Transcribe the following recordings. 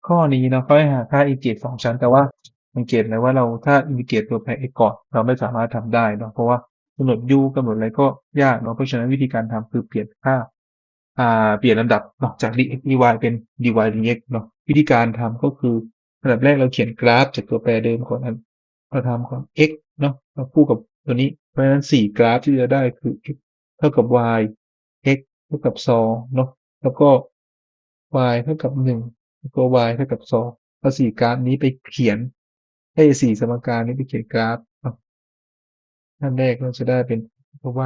ຂໍ້ນີ້ເນາະ ເຂົາໃຫ້ຫາຄ່າ integer ສອງຊັ້ນ ແຕ່ວ່າສັງເກດໄດ້ວ່າເຮົາ ຖ້າ integer ຕົວແປ x ກ່ອນ ເຮົາໄມ່ສາມາດທຳໄດ້ເນາະ ເພາະວ່າກຳນົດ u ກຳນົດອະໄລກໍຍາກເນາະ. ເພາະສະນັ້ນ ວິທີການທຳຄືປ່ຽນຄ່າ ອ່າ ປ່ຽນລຳດັບເນາະ ຈາກ dx dy ເປັນ dy dx ເນາະ. ວິທີການທຳກໍຄື ອັນດັບແລກເຮົາຂຽນກຣາຟຈາກຕົວແປເດີມກ່ອນ ເຮົາທຳກ່ອນ x ເນາະ ເຮົາຄູ່ກັບຕົວນີ້. ເພາະສະນັ້ນ ສີ່ກຣາຟທີ່ຈະໄດ້ຄື x ເທົ່າກັບ y, x ເທົ່າກັບສອງເນາະ ແລ້ວກໍ y ເທົ່າກັບໜຶ່ງ ແລ້ວກໍ y ເທົ່າກັບສອງ. ເອົາສີ່ກຣາຟນີ້ໄປຂຽນ ເອີ ສີ່ສະໝັກການນີ້ໄປຂຽນກຣາຟເນາະ. ອັນແລກເຮົາຈະໄດ້ເປັນ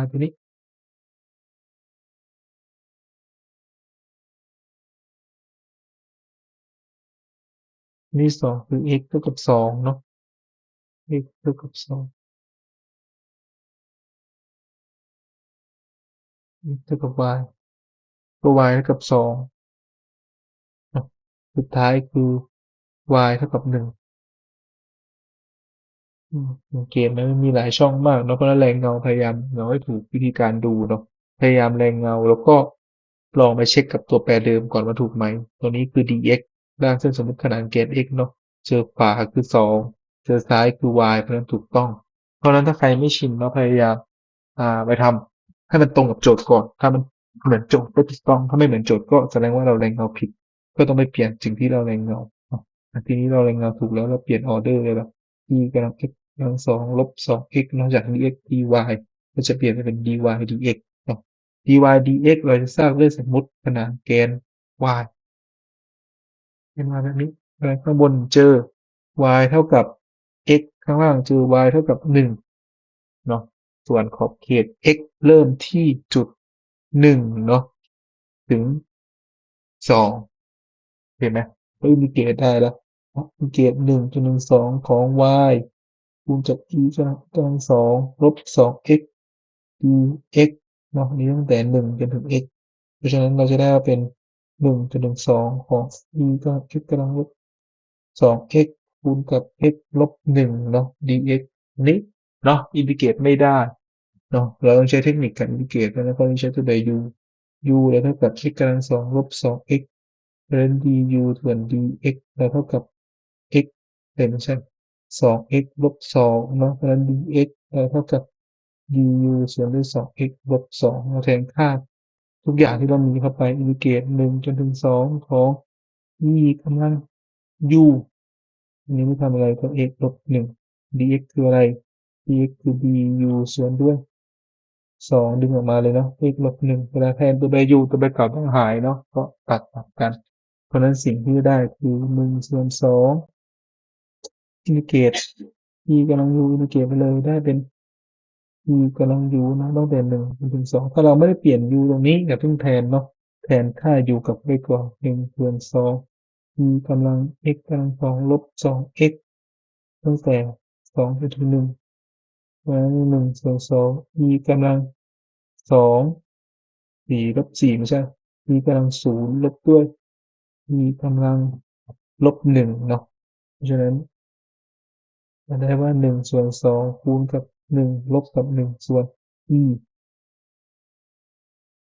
y ຕົວນີ້ ອັນທີສອງຄື x ເທົ່າກັບສອງເນາະ x ເທົ່າກັບສອງ x ເທົ່າກັບ y ກໍ y ເທົ່າກັບສອງເນາະ. ສຸດທ້າຍຄື y ເທົ່າກັບໜຶ່ງ. ອືມ ເກມມັນມີຫຼາຍຊ່ອງມາກເນາະ ເພາະນັ້ນແລງເງົາ ພະຍາຍາມເງົາໃຫ້ຖືກວິທີການດູເນາະ ພະຍາຍາມແລງເງົາ ແລ້ວກໍລອງໄປເຊັກກັບຕົວແປເດີມກ່ອນວ່າຖືກໄໝ. ຕົວນີ້ຄື dx ລາກເສັ້ນສົມມຸດຂະໜານແກນ x ເນາະ ເຈີຂວາຄືສອງ ເຈີຊ້າຍຄື y ເພາະນັ້ນຖືກຕ້ອງ. ເພາະນັ້ນຖ້າໃຄໄມ່ຊິນເນາະ ພະຍາຍາມ ອ່າ ໄປທຳໃຫ້ມັນຕົງກັບໂຈດກ່ອນ ຖ້າມັນເໝືອນໂຈດກໍຖືກຕ້ອງ ຖ້າໄມ່ເໝືອນໂຈດກໍສະແດງວ່າເຮົາແລງເງົາຜິດ ກໍຕ້ອງໄປປ່ຽນສິ່ງທີ່ເຮົາແລງເງົາເນາະ. ອາ ທີນີ້ເຮົາແລງເງົາຖືກແລ້ວ ເຮົາປ່ຽນອໍເດີໄດ້ແລ້ວ e ກຳລັງ x ກຳລັງສອງ ລົບສອງ x ເນາະ ຈາກ dx dy ກໍຈະປ່ຽນໄປເປັນ dy dx ເນາະ. dy dx ເຮົາຈະສ້າງເລື່ອງສົມມຸດຂະໜານແກນ y ເຫັນວ່າແບບນີ້ ແລ້ວຂ້າງບົນເຈີ y ເທົ່າກັບ x ຂ້າງລ່າງເຈີ y ເທົ່າກັບໜຶ່ງເນາະ ສ່ວນຂອບເຂດ x ເລີ່ມທີ່ຈຸດໜຶ່ງເນາະ ເຖິງສອງ ເຫັນໄໝ? ເຮົາອິນທິເກຣດໄດ້ແລ້ວ ອິນທິເກຣດໜຶ່ງຈົນເຖິງສອງຂອງ y ຄູນກັບ e ກຳລັງສອງ ລົບສອງ x dx ເນາະ ອັນນີ້ຕັ້ງແຕ່ໜຶ່ງຈົນເຖິງ x. ເພາະສະນັ້ນ ເຮົາຈະໄດ້ເປັນໜຶ່ງຈົນເຖິງສອງຂອງ e ກໍ x ກຳລັງລົບສອງ x ຄູນກັບ x ລົບໜຶ່ງເນາະ dx ນີ້ເນາະ ອິນທິເກຣດໄມ່ໄດ້ເນາະ. ເຮົາຕ້ອງໃຊ້ເທັກນິກການອິນທິເກຣດ ເພາະສະນັ້ນ ເຮົາຕ້ອງໃຊ້ຕົວໃດ u u ແລ້ວເທົ່າກັບ x ກຳລັງສອງ ລົບສອງ x ເພາະສະນັ້ນ du ສ່ວນ dx ແລ້ວເທົ່າກັບ x ເປັນ ສອງ x ລົບສອງເນາະ ເພາະສະນັ້ນ dx ເທົ່າກັບ du ສ່ວນດ້ວຍ ສອງ x ລົບສອງເນາະ. ແທນຄ່າທຸກຢ່າງທີ່ເຮົາມີເຂົ້າໄປ ອິນທິເກຣດໜຶ່ງຈົນເຖິງສອງຂອງ e ກຳລັງ u ອັນນີ້ໄມ່ທຳອະໄລກໍ x ລົບໜຶ່ງ dx ຄືອະໄລ? dx ຄື du ສ່ວນດ້ວຍ ສອງ ດຶງອອກມາເລີຍເນາະ x ລົບໜຶ່ງ ເວລາແທນຕົວໃດຢູ່ ຕົວໃດເກົ່າຕ້ອງຫາຍເນາະ ກໍຕັດອອກກັນ. ເພາະນັ້ນສິ່ງທີ່ໄດ້ຄືໜຶ່ງສ່ວນສອງ ອິນທິເກຣດ e ກຳລັງ u ອິນທິເກຣດໄປເລີຍ ໄດ້ເປັນ e ກຳລັງ u ເນາະ ຕັ້ງແຕ່ໜຶ່ງຈົນເຖິງສອງ. ຖ້າເຮົາໄມ່ໄດ້ປ່ຽນ u ຕົງນີ້ ກະເພິ່ງແທນເນາະ ແທນຄ່າ u ກັບ x ກ່ອນ ໜຶ່ງສ່ວນສອງ e ກຳລັງ x ກຳລັງສອງ ລົບສອງ x ຕັ້ງແຕ່ສອງຈົນເຖິງໜຶ່ງ ເພາະສະນັ້ນ ໜຶ່ງສ່ວນສອງ e ກຳລັງສອງ ສີ່ລົບສີ່ ບໍ່ໃຊ່ e ກຳລັງສູນ ລົບດ້ວຍ e ກຳລັງລົບໜຶ່ງເນາະ. ເພາະສະນັ້ນ ຈະໄດ້ວ່າໜຶ່ງສ່ວນສອງຄູນກັບໜຶ່ງ ລົບກັບໜຶ່ງ ສ່ວນ e